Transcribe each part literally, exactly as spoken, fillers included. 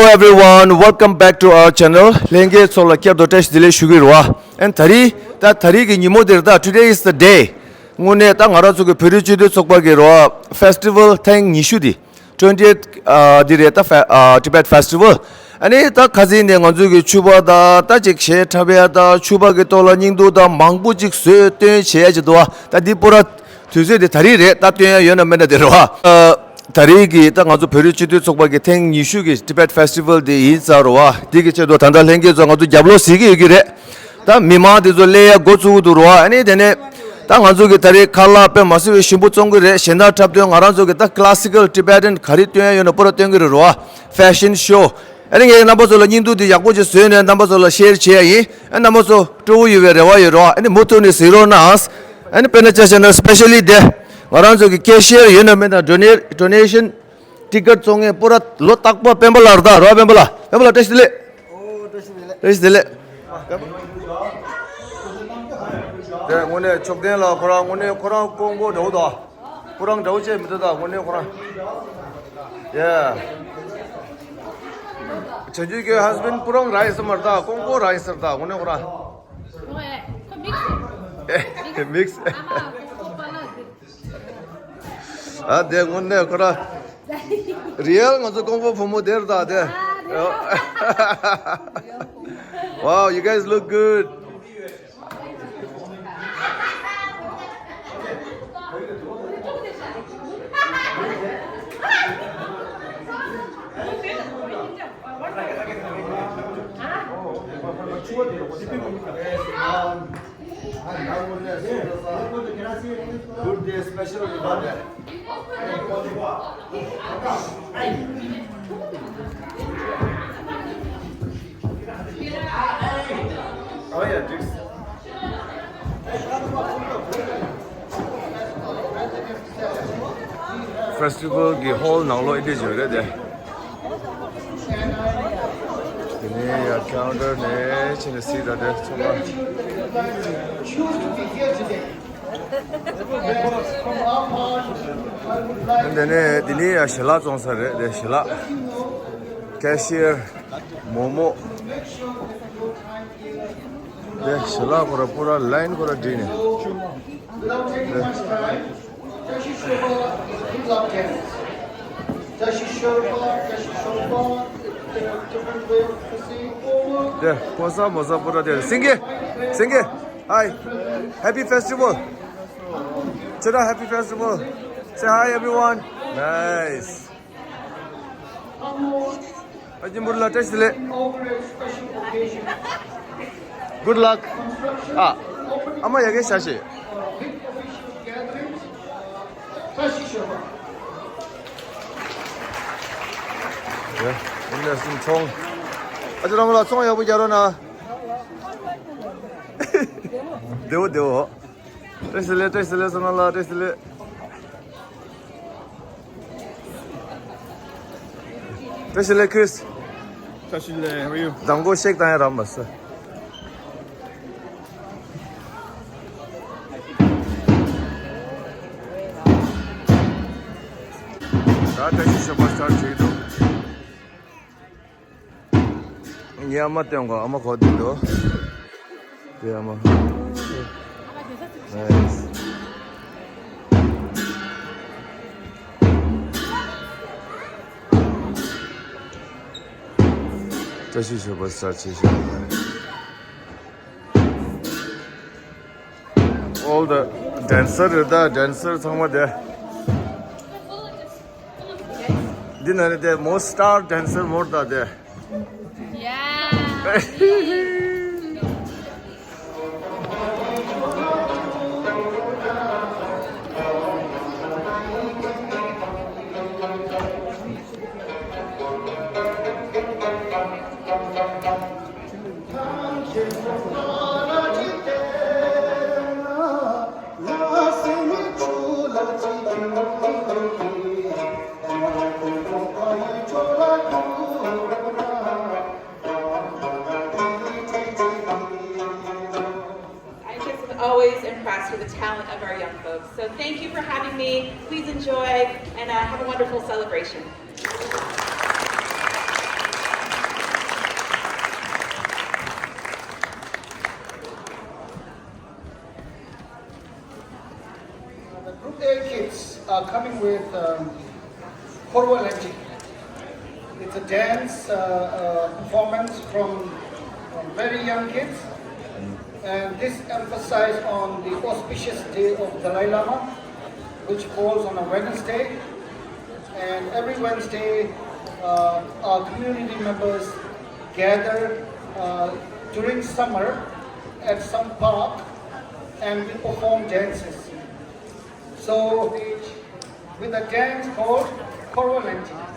Everyone, welcome back to our channel. ལྷན་རྒྱས་ཚོ་ལ་བསྐྱར་དུ་བཀྲ་ཤིས་བདེ་ལེགས་ཞུ་གི་རེད་བ། ཨན་ད་རིང་ད་ད་རིང་གི་ཉིན་མོ་འདིར་ད་today is the day. དངོས་གནས་ད་ང་རང་ཚོ་གི་བོད་རིགས་སྤྱི་མཐུན་ཚོགས་པ་གི་རེད་བ། Festival ཐེངས་ཉི་ཤུ་འདི། Twentieth ཨ་འདི་རེད་ད་ཕེ་ཨ་Tibet Festival. ཨ་ནི་ད་ཁ་སང་ནས་ང་ཚོ་གི་ཕྱུ་པ་ད་ད་ཅིག་གཞས་འཁྲབ་ཡ་ད་ཕྱུ་པ་གི་ཐོག་ལ་བརྙན་ཐུང་ད་མང་པོ་ཅིག་བཟོས་སྟོན་བྱེད་ཡ་ཅིག་འདུག་བ། ད་འདི་པུ་ར་དུས་ཚོད་དེ་ད་རིང་རེད། ད་སྟོན་ཡ་ཡོད་ན་མེད་ན་དེ་རེད་བ། ཨ་ད་རིང་གི་ད་ང་ཚོ་བོད་རིགས་སྤྱི་མཐུན་ཚོགས་པ་གི་ཐེངས་ཉི་ཤུ་གི་Tibet Festival དེ་ཡིན་ཙང་རེད་བ། འདི་གི་ཆེད་དུ་ད་ལྟ་ལྷན་རྒྱས་ཚོ་ང་ཚོ་རྒྱབ་ལོགས་གཟིགས་ཀྱི་ཡོད་ཀྱི་རེད། ད་མི་མང་དེ་ཚོ་སླེབས་ཡ་འགོ་བཙུགས་འདུག་རེད་བ། ཨ་ནི་དེ་ནས་ད་ང་ཚོ་གི་ད་རེས་ཁ་ལག་དཔེ་མ་སྲིད་པའི་ཞིམ་པོ་བཙོང་གི་རེད། གཞས་སྣ་འཁྲབ་སྟོན་ང་རང་ཚོ་གི་ད་classical Tibetan ག་རེ་སྟོན་ཡ་ཡོད་ན་པུ་ར་སྟོན་གི་རེད་རེད་བ། Fashion show. ཨ་ནི་ངས་རྣམ་པ་ཚོ་ལ་བརྙན་ཐུང་དེ་ཡག་པོ་ཅིག་བཟོས་ནས་རྣམ་པ་ཚོ་ལ་share བྱེད་ཡ་ཡིན། ཨ་རྣམ་པ་ཚོ་སྤྲོ་བོ་ཡོད་པའི་རེ་བ་ཡོད་རེད་བ། ཨ་ནི་མུ་མཐུད་ནས་གཟིགས་རོགས་གནང་། ཨ་ནི་དཔེར་ན་ཆ་བཞག་ན་specially དེ་ང་རང་ཚོ་གི་cashier ཡོད་ན་མེད་ན་donate donation ticket བཙོང་མཁན་པུ་ར་ལོ་རྟག་པར་སྤེན་པ་ལགས་རེད་ད་རེད་བ། སྤེན་པ་ལགས། སྤེན་པ་ལགས་བཀྲ་ཤིས་བདེ་ལེགས། ཨོ་བཀྲ་ཤིས་བདེ་ལེགས། བཀྲ་ཤིས་བདེ་ལེགས། དེ་དངོས་གནས་མཆོག་ལྡན་ལགས་ཁོ་རང་དངོས་གནས་ཁོ་རང་ཀོང་པོ་འདྲ་བོ་དང་། སྤུ་རང་འདྲ་བོ་བྱས་མི་འདུག་ད་དངོས་གནས་ཁོ་རང་། Yeah. བྱ་རྒྱུད་ཀྱི་husband སྤུ་རང་རང་ཡིན་ས་མ་རེད་ད། ཀོང་པོ་རང་ཡིན་ས་རེད་ད་དངོས་གནས་ཁོ་རང་། Mix. ཨ་དེ་དངོས་གནས་ཁོ་རང་། Real ང་ཚོ་ཀོང་པོ་བུ་མོ་དེ་རེད་ད་དེ། Wow, you guys look good. Good day special. Oh yeah, drinks. Festival གི་hall ནང་ལོགས་ཨེ་འདྲ་ཅིག་རེད་དེ། དེ་ནས་ཡ་counter ནས་ཕྱིན་ནས་སྲིད་ད་དེ་ཚང་མ། དེ་ནས་དེ་ནས་ཡ་ཞལ་ལག་བཙོང་ས་རེད་དེ། ཞལ་ལག cashier མོག་མོག་དེ་ཞལ་ལག་ཁོ་ར་པུ་ར་line ཁོ་ར་བསྒྲིགས་ནས། དེ་ཕོ་གསར་མོ་གསར་པུ་ར་དེ་སེང་གེ། སེང་གེ། Hi. Happy festival. Chera, happy festival. Say hi everyone. Nice. ཨ་ཅེ་འབུར་ལ་བཀྲ་ཤིས་བདེ་ལེགས། Good luck. ཨ་ཨ་མ་ཡ་གི་ཤ་ཤེ། ཡ་ཨིན་ལ་སུན་ཚོང་། ཨ་ཅེ་རང་ལ་ཚོང་ཡག་པོ་རྒྱག་རོགས་གནང་། བདེ་བོ་བདེ་བོ། བཀྲ་ཤིས་བདེ་ལེགས། བཀྲ་ཤིས་བདེ་ལེགས། བསོད་ནམས་ལགས་བཀྲ་ཤིས་བདེ་ལེགས། བཀྲ་ཤིས་བདེ་ལེགས་Chris། བཀྲ་ཤིས་བདེ་ལེགས། How are you? མདང་དགོང་གཤེགས་བཏང་ཡ་རག་མ་སོང་། ད་བཀྲ་ཤིས་ཞོགས་པ་སི་ཊར་བྱེད་ཀྱི་འདུག་ངའི་ཨ་མ་སྟོན་གོ། ཨ་མ་གོ་བསྡད་འདུག་དེ་ཨ་མ། Nice. བཀྲ་ཤིས་ཞོགས་པ་སི་ཊར་བྱེད་ཤོག All the dancer རེད་ད། dancer ཚང་མ་དེ། འདི་ན་རེད་དེ། most star dancer མོ་རེད་ད་དེ། Yeah. I'm just always impressed with the talent of our young folks. So thank you for having me. Please enjoy and uh, have a wonderful celebration. Group A kids are coming with um, Korwa Lenji. It's a dance uh, uh, performance from, from very young kids, and this emphasizes on the auspicious day of Dalai Lama, which falls on a Wednesday. And every Wednesday, uh, our community members gather uh, during summer at some park, and we perform dances. So, with a dance called Korwa Lenji.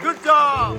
Good job!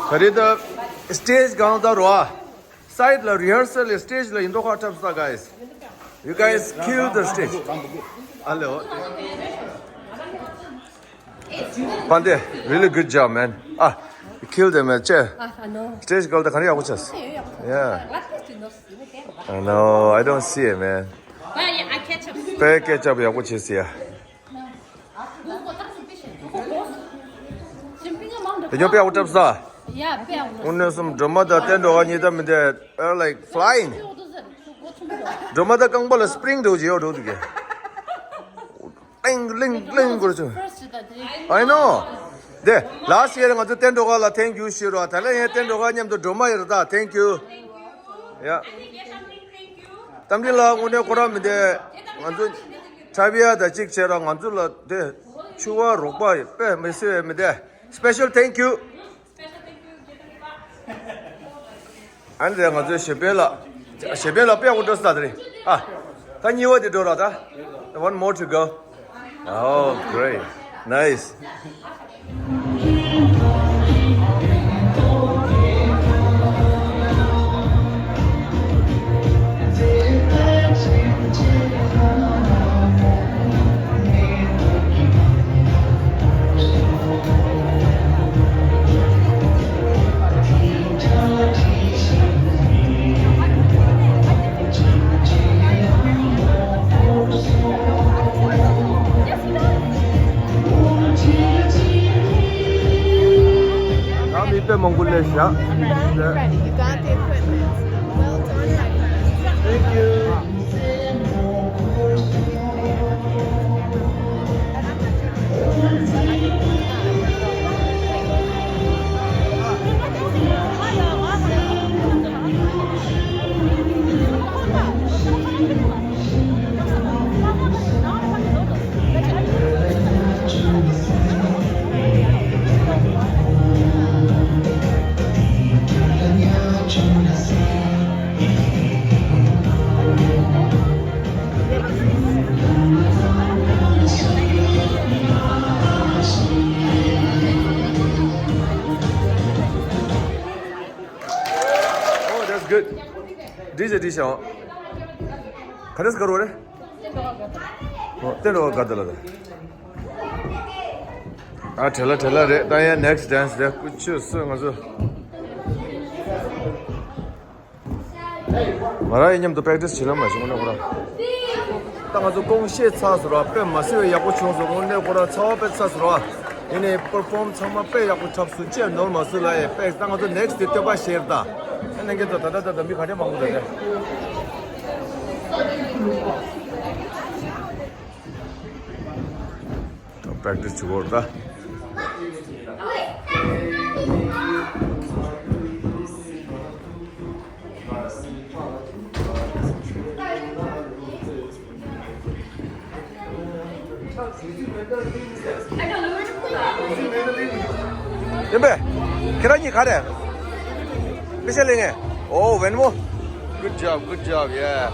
ག་རེ་ད། སི་ཊེཇ་སྒང་ད་རོ། སའིཌ་ལ་རི་ཧར་སལ་ལ་སི་ཊེཇ་ལ་ཡིན་མདོག་ཁ་འཁྲབ་ས་guys. You guys kill the stage. Hello. Pande, really good job, man. Ah, you killed them, man. Che. Ah, I know. Stage girl, the khani yakuchas. Yeah. I know. I don't see it, man. But yeah, I catch up. Pe catch up yakuchas ya. Did you pay out of the? Yeah, pay out. Unne sum drama da ten do ni da mi de are like flying. Drama da kang bol spring do ji do ge. Ling ling ling go chu. I know. De last year nga chu ten do ga la thank you shiro. Ta le ye ten do ga nyam do drama yar da thank you. Yeah. Tam di la ngone kora mi de. Nga chu Tavia da chik che ra nga chu la de. Chuwa rokpa pe me se mi de. Special thank you. ཨ་ནི་དེ་ང་ཚོའི་ཞེ་པེ་ལ། ཞེ་པེ་ལ་དཔེ་འོ་འགྲོ་ས་དེ་རེད། ཨ། ད་གཉིས་པ་དེ་འགྲོ་ར་ད། One more to go. Oh, great. Nice. ང་མི་དཔེ་མང་པོ་སླེབས་ཤག I'm ready. You got the equipment. Well done, my friend. Thank you. Oh, that's good. ཌི་ཇེ་ཌི་ཇེ་ཨོ། ག་རེ་ཟེར་ག་རེ་རེད། ཨོ། ཏན་རོ་ག་ད་ལ་ད། ཨ་བྲེལ་ལ་བྲེལ་ལ་རེད། ད་ཡང་next dance རེད། ཀུ་ཆུ་སུ་ང་ཚོ། ང་རང་ཡིན་མཉམ་དུ་practice བྱེད་ལ་མ་བྱུང་ན་ཁོ་རང་། ད་ང་ཚོ་ཀོང་ཤེས་ཚར་སོང་ར། དཔེ་མ་སྲིད་པའི་ཡག་པོ་བྱུང་སོང་། དངོས་གནས་ཁོ་རང་ཚ་བ་དཔེ་ཚ་སོང་ར། ཡིན་ནའི་perform ཚང་མ་དཔེ་ཡག་པོ་འཁྲབ་སོང་། ཅེས་ནོར་མ་སོང་ལ་ཡ། དཔེ་ད་ང་ཚོ་next དེ་བསྟོད་པ་བཤད་ད། ཨ་ནང་གི་ཚོ་ད་ད་ད་ད་མི་ག་འདྲ་མང་པོ་འདུག་ད། ད་practice བྱེད་དགོས་རེད་ད། ཡིན་པས། ཁྱེད་རང་གཉིས་ག་རེ། དཔེ་ཆ་ལེན་ངེས། Oh, one more. Good job, good job, yeah.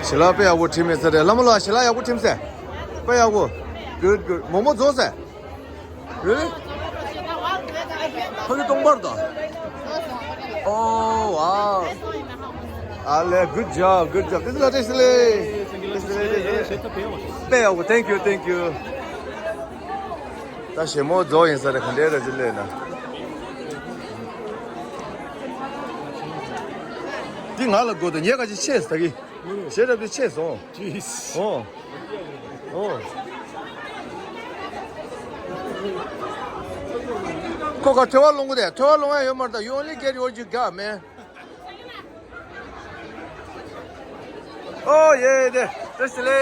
ཞལ་ལག་དཔེ་ཡག་པོ་བྲིས་མེད་ས་རེད། བླ་མ་ལགས་ཞལ་ལག་ཡག་པོ་བྲིས་ཟེར། དཔེ་ཡག་པོ། Good, good. མོག་མོག་རྫོགས་ཟེར། Really? ཕ་གི་སྟོང་པར་དང་། Oh, wow. ཨ་ལེ། Good job, good job. ཏེ་ལ་ཏེ་ལེ། ཏེ་ལེ། དཔེ་ཡག་པོ། Thank you, thank you. ད་ཞལ་མོ་རྫོགས་ཡིན་ས་རེད། ག་འདྲའི་ར་ཅི་ལས་ན། འདི་ང་ལ་དགོས་དང་ཉེ་ག་ཅི་ཆེ་ས་གི། ཞེ་དྲག་པོ་ཆེ་སོང་། Jeez. ཨོ། ཨོ། ཁོ་ག་ཐོས་པ་ལོང་གི་དེ། ཐོས་པ་ལོང་ཡ་ཡོད་མ་རེད་ད། You only get what you got, man. Oh, yeah, yeah. That's the,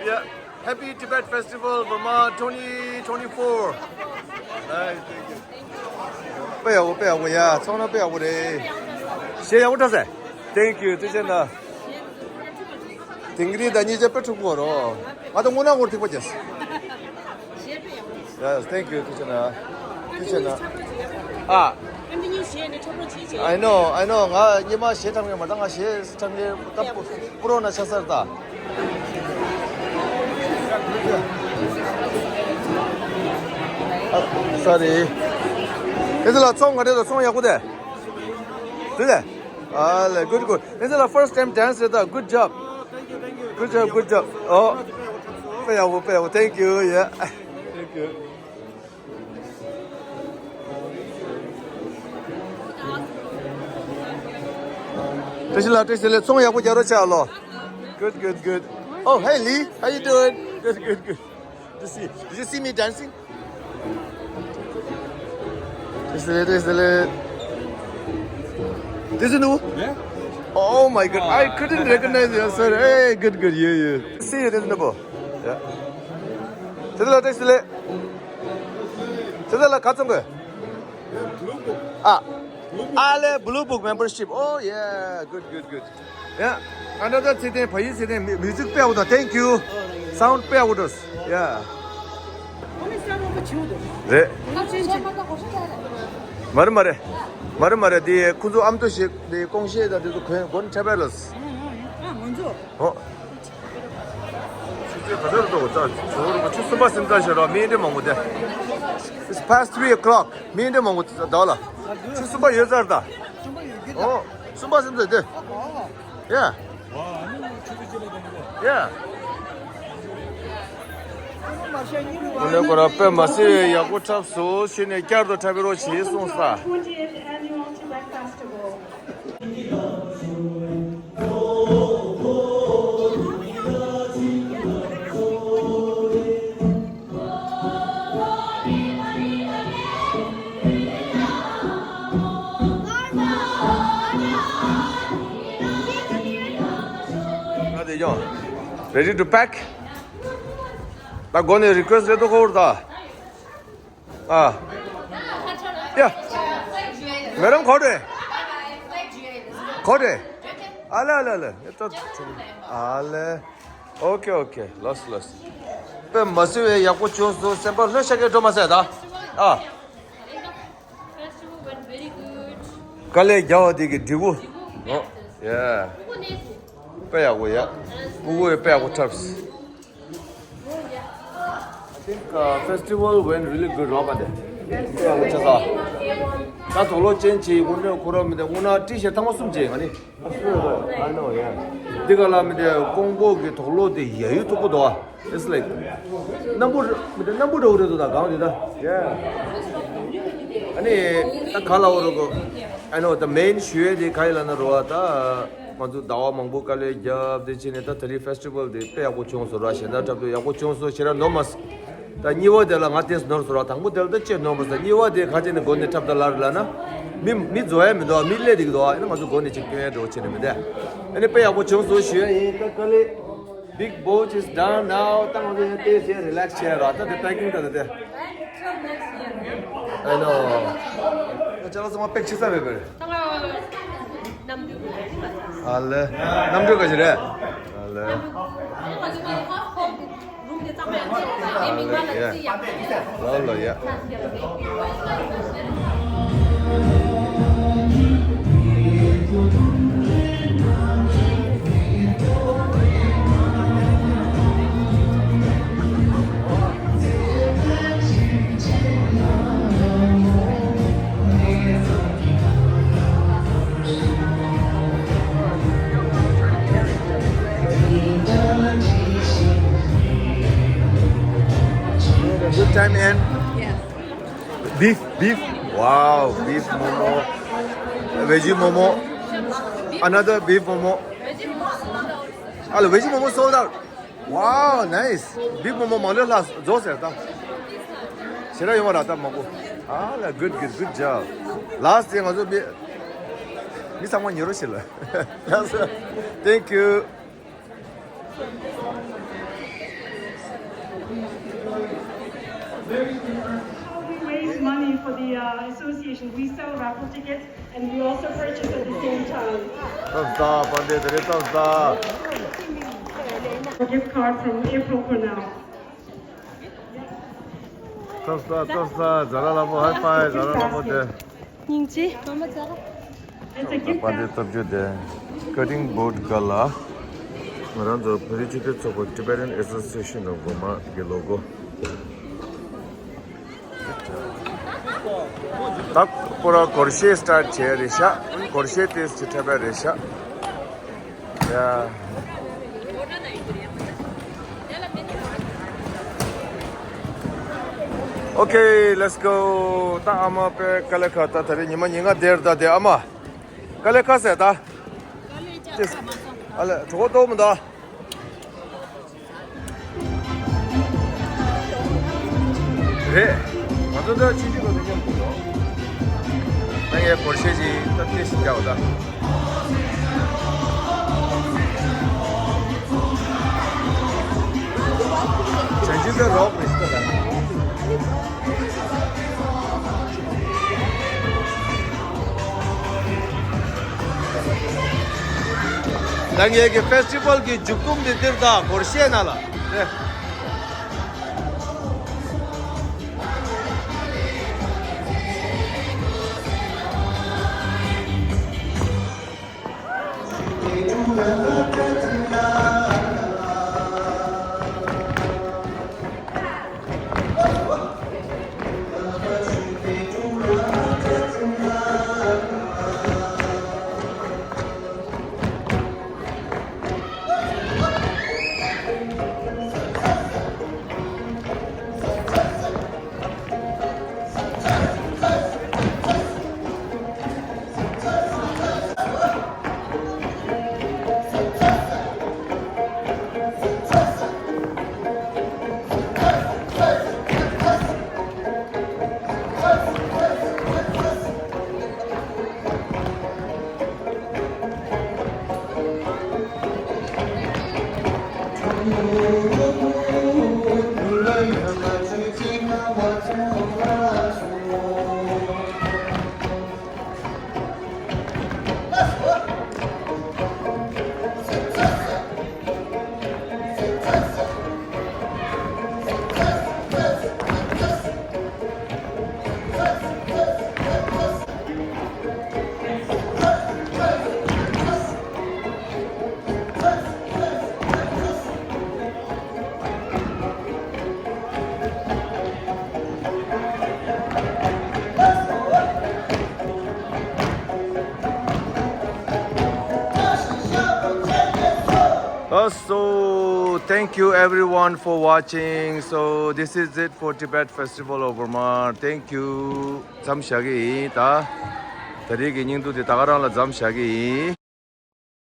yeah. Happy Tibet Festival, Burma twenty twenty-four. Nice, thank you. དཔེ་ཡག་པོ། དཔེ་ཡག་པོ། ཡ། ཚོང་ན་དཔེ་ཡག་པོ་རེད། ཞེ་ཡག་པོ་འདྲ་ཟེར། Thank you. ཐུགས་རྗེ་གནང་། དེང་རིང་ད་ཉིས་བརྒྱ་དཔེ་འཁྲུག་པོ་རོ། ང་ད་དངོས་གནས་ངོར་ཐིག་པ་རྒྱས། Yes, thank you. ཐུགས་རྗེ་གནང་། ཐུགས་རྗེ་གནང་། ཨ། I know, I know. ང་ཉི་མ་ཞེ་ཁྲམ་ངེ་མ་ད་ང་ཞེ་ཁྲམ་ངེ་ད་པུ་རོ་ན་ཆ་སར་ད། ཨ། Sorry. ཨེ་ཙི་ལ་ཚོང་ག་རེ་ད། ཚོང་ཡག་པོ་དེ། དེ་ལས། ཨ་ལེ། Good, good. ཨེ་ཙི་ལ་first time dance རེད་ད། Good job. Good job, good job. ཨོ། དཔེ་ཡག་པོ། དཔེ་ཡག་པོ། Thank you. Yeah. Thank you. བཀྲ་ཤིས་ལགས། བཀྲ་ཤིས་བདེ་ལེགས། ཚོང་ཡག་པོ་རྒྱག་རོགས་བྱ་ལོ། Good, good, good. Oh, hey, Lee. How you doing? Good, good, good. Good to see you. Did you see me dancing? བཀྲ་ཤིས་བདེ་ལེགས། བཀྲ་ཤིས་བདེ་ལེགས། This is new? Yeah. Oh my God, I couldn't recognize you, sir. Hey, good, good. You, you. See you, this is new. Yeah. བཀྲ་ཤིས་བདེ་ལེགས། བཀྲ་ཤིས་བདེ་ལེགས། བཀྲ་ཤིས་བདེ་ལེགས། ག་ཚོང་གི། ཨ། ཨ་ལེ། Blue Book membership. Oh, yeah. Good, good, good. Yeah. Another ཚེ་བརྟན། ཕ་ཡུལ་ཚེ་བརྟན། མི་མིའུ་ཛིག་དཔེ་ཡག་པོ་དང་། Thank you. Sound དཔེ་ཡག་པོ་འདུག Yeah. རེད། མ་རེད། མ་རེད། མ་རེད། མ་རེད། འདི་ཁོང་ཚོ་ཨ་མདོ་ཞིག་འདི་ཀོང་ཤེས་དང་འདི་ཚོ་གོན་གོན་འཁྲབ་པ་ལ། ཨ། ང་ཚོ། ཨོ། ཆུ་ཚོད་ག་ཚོད་འགྲོ་གི། ད་ཆུ་ཚོད་གསུམ་པ་ཟིན་ཚར་ཤག་ར། མི་འདྲ་མང་པོ་དེ། It's past three o'clock. མི་འདྲ་མང་པོ་ད་ལ། ཆུ་གསུམ་པ་ཡོད་ཚར་ད། ཨོ། གསུམ་པ་ཟིན་ཚར་དེ། Yeah. Yeah. ཁོ་ལས་ཁོ་ར་དཔེ་མ་སྲིད་པའི་ཡག་པོ་འཁྲབ་སོང་། ཕྱིན་ནས་བསྐྱར་དུ་འཁྲབ་པའི་རོགས་བྱེད་གསུངས་ས། ང་དེ་ཡོང་། Ready to pack? ད་སྒོ་ནས་request རེད་དོ། ཁོ་བོར་ད། ཨ། ཡ། མེ་རམ་ཁོ་རེ། ཁོ་རེ། ཨ་ལེ་ཨ་ལེ་ཨ་ལེ། ཨ་ལེ། Okay, okay. ལོས་ལོས། དཔེ་མ་སྲིད་པའི་ཡག་པོ་བྱུང་སོང་། སེམས་པ་ལྷོད་ཤག་གི་འགྲོ་མ་ཟད་ད། ཨ། Festival went very good. དཀའ་ལས་རྒྱག་པ་དེ་གི་འབྲས་བུ། ཨོ། Yeah. དཔེ་ཡག་པོ་ཡ། ཕྲུ་གུ་དཔེ་ཡག་པོ་འཁྲབ། I think, uh, festival went really good རོགས་པ་དེ། དཔེ་ཡག་པོ་ཆགས་ས། ད་དུག་ལོག་ཅན་གྱི་དངོས་གནས་ཁོ་རང་མི་དེ་དངོས་གནས་བཀྲིས་ཤེས་ཐང་མ་གསུམ་བྱས་ང་ནི། I know, yeah. འདི་ག་ལ་མི་དེ་ཀོང་པོ་གི་དུག་ལོག་དེ་ཡ་ཡུ་མཐུག་པོ་འདུག་ཨ། It's like སྣམ་བུ་མི་དེ་སྣམ་བུ་འདྲ་བོ་རེད་འདུག་ད་གང་དེ་ད། Yeah. ཨ་ནི་ད་ག་ལ་འོ་རོ་གོ། I know, the main ཞུ་ཡས་དེ་ག་ཡིན་ལབ་ན་རོ་ཨ། ད་ང་ཚོ་ཟླ་བ་མང་པོ་དཀའ་ལས་བརྒྱབ་དེ་བྱས་ནས་ད་ད་རེས་festival དེ་དཔེ་ཡག་པོ་བྱུང་སོང་ར། གཞན་དག་འཁྲབ་དུས་ཡག་པོ་བྱུང་སོང་། ཞེ་དྲག་ནོར་མ་སོང་། ད་གཉིས་པ་དེ་ལ་ང་དེས་ནོར་སོང་ར། དང་པོ་དེ་ལ་ད་ཅེས་ནོར་མ་སོང་། གཉིས་པ་དེ་ག་བྱས་ནས་སྒོ་ནས་འཁྲབ་ད་ལར་ལ་ན། མི་མི་འཛོལ་ཡ་མི་འདུག་མི་སླེབས་བསྡད་ཀྱི་འདུག་ཨ་ནི་ང་ཚོ་སྒོ་ནས་ཅིག་སྐྱོན་ཡ་འགྲོ་བྱས་ནས་མི་འདུག་ཨ་ནི་དཔེ་ཡག་པོ་བྱུང་སོང་ཞུ་ཡ་ཡིན། ད་དཀའ་ལས། Big boat is done now. ད་ང་ཚོ་ཡང་ཏོག་ཙམ་relax བྱས་ར། ད་དེ་packing ད་དེ་དེ། I know. ད་ཅ་ལག་ཚང་མ་pack བྱེད་ཚར་བས་པས། ཨ་ལེ། གནམ་གྲུ་ག་ཞིག་རེད། ཨ་ལེ། ལ་ལ་ཡ། Time and beef, beef. Wow, beef momo, veggie momo, another beef momo. ཨ་ལ་veggie momo sold out. Wow, nice. Beef momo མང་ལོས་ལྷག་རྫོགས་ཟེར་ད། ཞེ་དྲག་ཡོང་བ་ར་ད་མང་པོ། ཨ་ལ་good, good, good job. Last thing ང་ཚོ་མི་མི་ཚང་མ་ཉོ་རོགས་བྱེད་ལ། Thank you. How we raise money for the uh, association. We sell raffle tickets and we also purchase at the same time. ཏོག་ཙམ་པ་འདི་དེ་རེད། ཏོག་ཙམ། A gift card from April for now. ཏོག་ཙམ། ཏོག་ཙམ། ཛ་ར་ལ་མོ། ཧའི་ཕའི་ཛ་ར་ལ་མོ་དེ། སྙིང་རྗེ། It's a gift པ་འདི་སྟབས་བཅུ་དེ་cutting board ག་ལ། ང་རང་ཚོ་བོད་རིགས་སྤྱི་མཐུན་ཚོགས་པ་Tibetan Association of Burma གི་ལོ་གོ། ད་པོ་ར་སྒོར་གཞས་སི་ཊར་ཊི་བྱས་རེད་ཤག་སྒོར་གཞས་ཏེས་ཅི་འཁྲབ་པ་རེད་ཤག་ཡ། Okay, let's go. ད་ཨ་མ་པའི་ཀ་ལེ་ཁ་ད་ད་རེས་ཉི་མ་ཉིན་ང་དེར་ད་དེ་ཨ་མ། ཀ་ལེ་ཁ་ཟེར་ད། ཨ་ལེ་གྲོགས་ཏོག་མི་འདུག་རེད། ང་ཚོ་འདི་ཕྱིན་ཅི་ལོ་དེ་མཉམ་དུ་འགྲོ། ང་ངའི་སྒོར་གཞས་ཅིག་སྟབས་བདེ་ཞིག་རྒྱག་པ་ད། བྱང་ཆུབ་པའི་རོགས་མི་སྲིད་ད། ད་ངེད་ཀྱི་ཕེ་སི་ཊི་བལ་གྱི་མཇུག་སྡོམ་འདི་འདིར་ད་སྒོར་གཞས་ནང་ལ་རེད། Uh, so, thank you everyone for watching. So, this is it for Tibet Festival of Burma. Thank you. མཚམས་བཞག་གི་ཡིན་ད། ད་རེས་ཀྱི་བརྙན་ཐུང་དེ་ད་ག་རང་ལ་མཚམས་བཞག་གི་ཡིན།